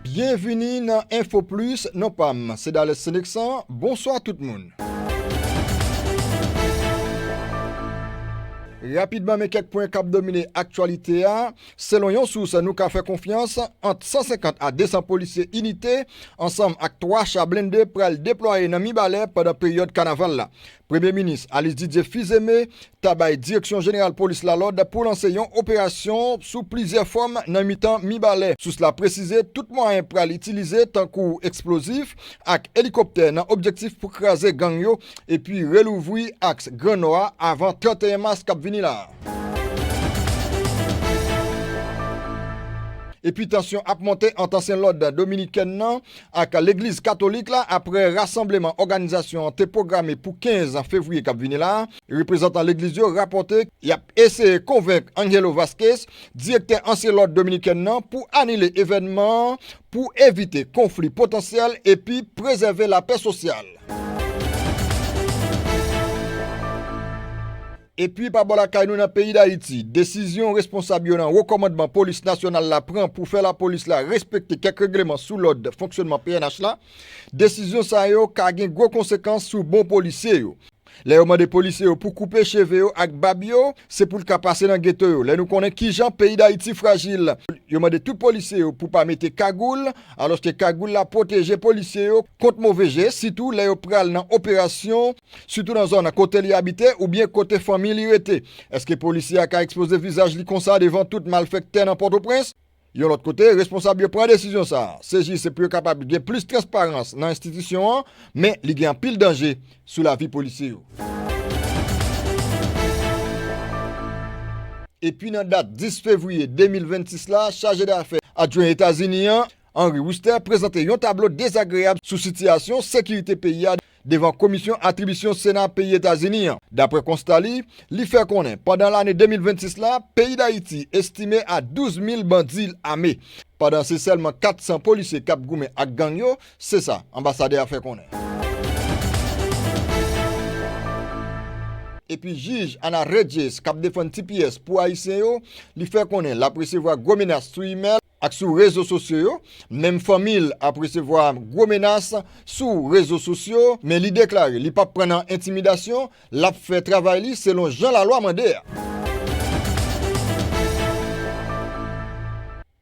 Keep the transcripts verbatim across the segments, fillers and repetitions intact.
Byenvini nan Info Plus, non pa m se Dales Seneksan. Bonswa tout moun. Rapidman, men kèk pwen k ap domine aktyalite a. Selon yon sous nou ka fè konfyans, ant san senkant a de san polisye inite, ansanm ak twa cha blende, pral deplwaye nan Mibalè pandan peryòd kanaval la. Premye Minis Alice Didier Fils-Aimé ta bay Direksyon Jeneral Polis la lòd pou lanse yon operasyon sou plizyè fòm nan mitan Mibalè. Sous la presize tout mwayen pral itilize, tankou eksplozif ak elikoptè, nan objektif pou kraze gang yo epi relouvri aks Gran Nò a avan trannteyen mas k ap vini la a. Epi tansyon ap monte ant ansyen lòd dominikèn nan ak legliz katolik la apre rasanbleman òganizasyon an te pwograme pou kenz fevriye k ap vini la a. Reprezantan legliz yo rapòte y ap eseye konvenk Angelo Vazquez, direktè ansyen lòd dominikèn nan, pou anile evènman an pou evite konfli potansyèl epi prezève lapè sosyal. Epi pa bò lakay nou nan peyi Dayiti, desizyon responsab yo nan Wo Kòmandman Polis Nasyonal la pran pou fè lapolis la respekte kèk regleman sou lòd fonksyònman P N H la, desizyon sa yo ka gen gwo konsekans sou bon polisye yo. Lè yo mande polisye yo pou koupe cheve yo ak bab yo, se pou l ka pase nan geto yo. Lè nou konnen kijan peyi Dayiti frajil, yo mande tout polisye yo pou pa mete kagoul, alòske kagoul la pwoteje polisye yo kont move je, sitou lè yo pral nan operasyon, sitou nan zòn kote li abite oubyen kote fanmi li rete. Èske polisye a ka ekspoze vizaj li konsa devan tout malfektè nan Pòtoprens? Yon lòt kote, responsab yo pran desizyon sa a, se jis pou yo kapab gen plis transparans nan enstitisyon an, men li gen anpil danje sou lavi polisye yo. Epi nan dat dis fevriye de mil vennsis la, chaje dafè adjwen Etazini an, Henry Wooster, prezante yon tablo dezagreab sou sitiyasyon sekirite peyi a devan Komisyon Atribisyon Sena peyi Etazini an. Dapre konsta li, li fè konnen pandan lane de mil vennsis la, peyi Dayiti estime a douz mil bandi ame, pandan se sèlman kat san polisye k ap goumen ak gang yo, se sa anbasadè a fè konnen. Epi jij Ana Regis k ap defann T P S pou Ayisyen yo, li fè konnen l ap resevwa gwo menas sou imèl ak sou rezo sosyo yo. Menm fanmi l ap resevwa gwo menas sou rezo sosyo, men li deklare li p ap pran nan entimidasyon, l ap fè travay li selon jan lalwa mande a.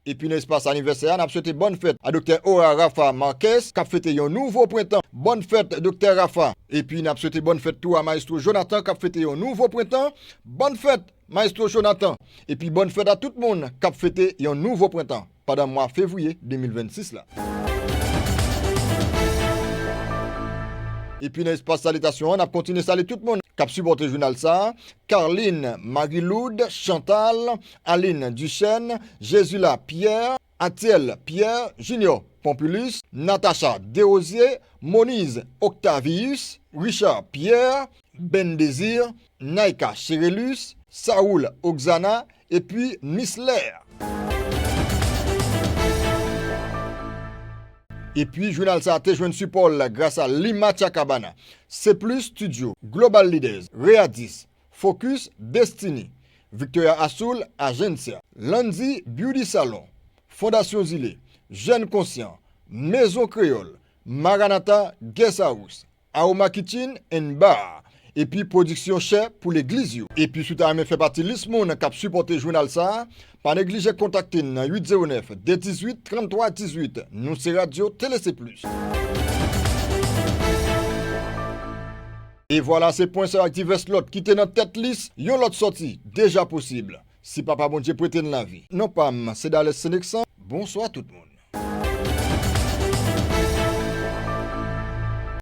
Epi nan espas anivèsè a, n ap swete bòn fèt a Doktè Ora Rafa Marquez, k ap fete yon nouvo prentan. Bòn fèt, Doktè Rafa! Epi n ap swete bòn fèt tou a Mayestwo Jonathan, k ap fete yon nouvo prentan. Bòn fèt, Mayestwo Jonathan! Epi bòn fèt a tout moun k ap fete yon nouvo prentan pandan mwa fevriye de mil vennsis la. Epi nan espas salitasyon an, n ap kontinye salye tout moun k ap sipòte jounal sa a, Carline, Marie-Lourdes, Chantal, Aline Duchesne, Jesula Pierre, Atiel Pierre, Junior Pompilus, Natacha Desrosiers, Moniz Octavius, Richard Pierre, Ben Désir, Naïka Cherelus, Saoul Oxana, epi Nisler. Epi jounal sa a te jwenn sipò l gras a Lima Chacabana, C plus Studio, Global Leaders, Readis, Focus, Destiny, Victoria Azul Agencia, Landy Beauty Salon, Fondasyon Zile, Jèn Konsyan, Mezon Kreyòl, Maranatha Guest House, Aroma Kitchen and Bar, epi Pwodiksyon Chè pou Legliz yo. Epi si w ta renmen fè pati lis moun k ap sipòte jounal sa a, pa neglije kontakte n nan uit zewo nèf, de dizuit, tranntwa dizuit. Nou se Radyo Tele C plus. E vwala, se pwen sa yo ak divès lòt ki te nan tèt lis yon lòt sòti deja posib, si Papa Bondye prete n lavi. Non pa m, se Dales Seneksan. Bonswa tout moun.